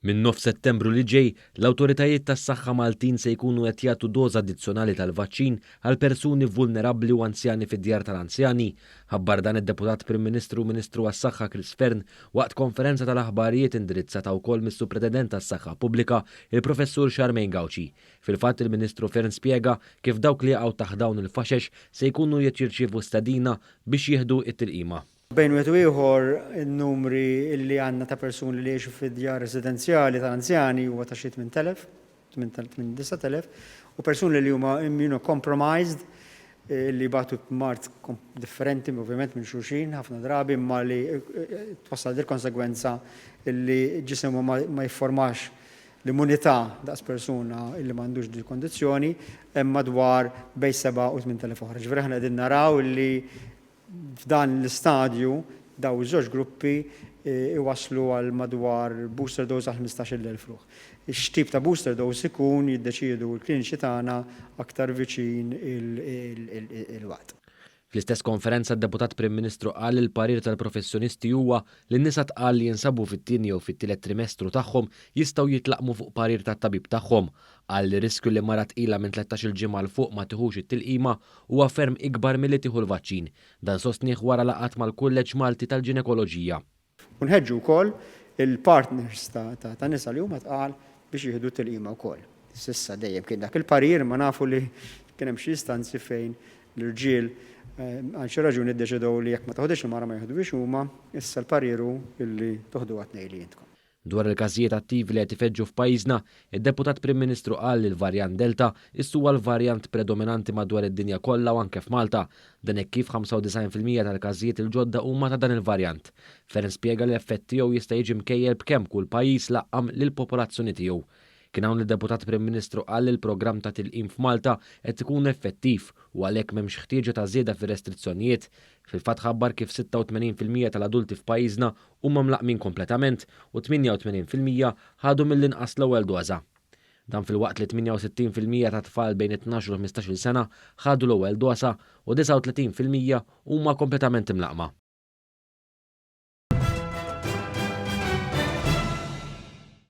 Minn nofs Settembru li ġej, l-awtoritajiet tas-saħħa Maltin se jkunu qed jagħtu doża addizzjonali tal-vaċċin għal persuni vulnerabbli u anzjani fid-djar tal-anzjani. Ħabbar dan id-Deputat Prim Ministru u Ministru għas-Saħħa Chris Fearne waqt konferenza tal-aħbarijiet indirizzata wkoll mis-Supretendent tas-Saħħa Pubblika, il-Professur Charmaine Gauci. Fil-fatt il-Ministru Fearne spjega kif dawk li jaqgħu taħt dawn il-faxex se jkunu qed jirċievu stedina biex jieħdu t-tilqima. Bejn wieħed u ieħor in-numri li għandna ta' persuni li jgħixu fi djar residenzjali tal-anzjani huwa ta' xi 8,000, 9,000, u persuni li huma immunocompromised li jbatu b'mard differenti ovvjament minn xulxin ħafna drabi imma li twassal dil konsegwenza li ġisimhom ma jifformax l-immunità daqs persuna li m'għandux dil kondizzjoni, hemm madwar bejn 7 u 8,000 oħra. Ġifieri aħna qegħdin naraw li F'dan l-istadju, dawn iż-żewġ gruppi iwasslu għal madwar booster dose għal 15,000 ruħ. X'tip ta' booster dose ikun jiddeċiedu l-kliniċi tagħna aktar viċin il-waqt. Fl-istess konferenza d-Deputat Prim Ministru qal li l-parir tal-professjonisti huwa li n-nisa tqal li jinsabu fit-tieni jew fit-tielet trimestru tagħhom jistgħu jitlaqqmu fuq parir tat-tabib tagħhom. Qal li riskju li mara tqila minn 13-il ġimgħa 'l fuq ma tiħux it-tilqima huwa ferm ikbar milli tieħu l-vaċċin. Dan sostnieh wara laqgħat mal-Kulleġġ Malti tal-Ġinekoloġija. U nħeġġu wkoll il-partners ta' nisa li huma tqal biex jieħdu t-tilqima wkoll. S'issa dejjem kien dak il-parir imma nafu li kien hemm xi istanzi fejn l-irġiel għal xi raġuni ddeċidew li jekk ma toħdix il-mara ma jeħduhiex huma, issa l-parir hu li toħduha tnejn li intkom. Dwar il-każijiet attivi li qed ifeġġu f'pajjiżna, id-Deputat Prim Ministru qal li l-varjant Delta issa huwa l-varjant predominanti madwar id-dinja kollha u anke f'Malta. Dan hekk kif 95% tal-każijiet il-ġodda huma ta' dan il-varjant. Fearne spjega li l-effett tiegħu jista' jiġi mkejjel b'kemm kull pajjiż laqqam lill-popolazzjoni tiegħu. Kien hawn li d-Deputat Prim Ministru qal li l-programm ta' tilqim f'Malta qed ikun effettiv u għalhekk m'hemmx ħtieġa ta' żieda fir-restrizzjonijiet. Fil-fatt ħabbar kif 86% tal-adulti f'pajjiżna huma mlaqqmin kompletament u 88% ħadu mill-inqas l-ewwel doża. Dan filwaqt li 68% tat-tfal bejn it-tnax u l-ħmistax-il sena ħadu l-ewwel doża u 39% huma kompletament imlaqqma.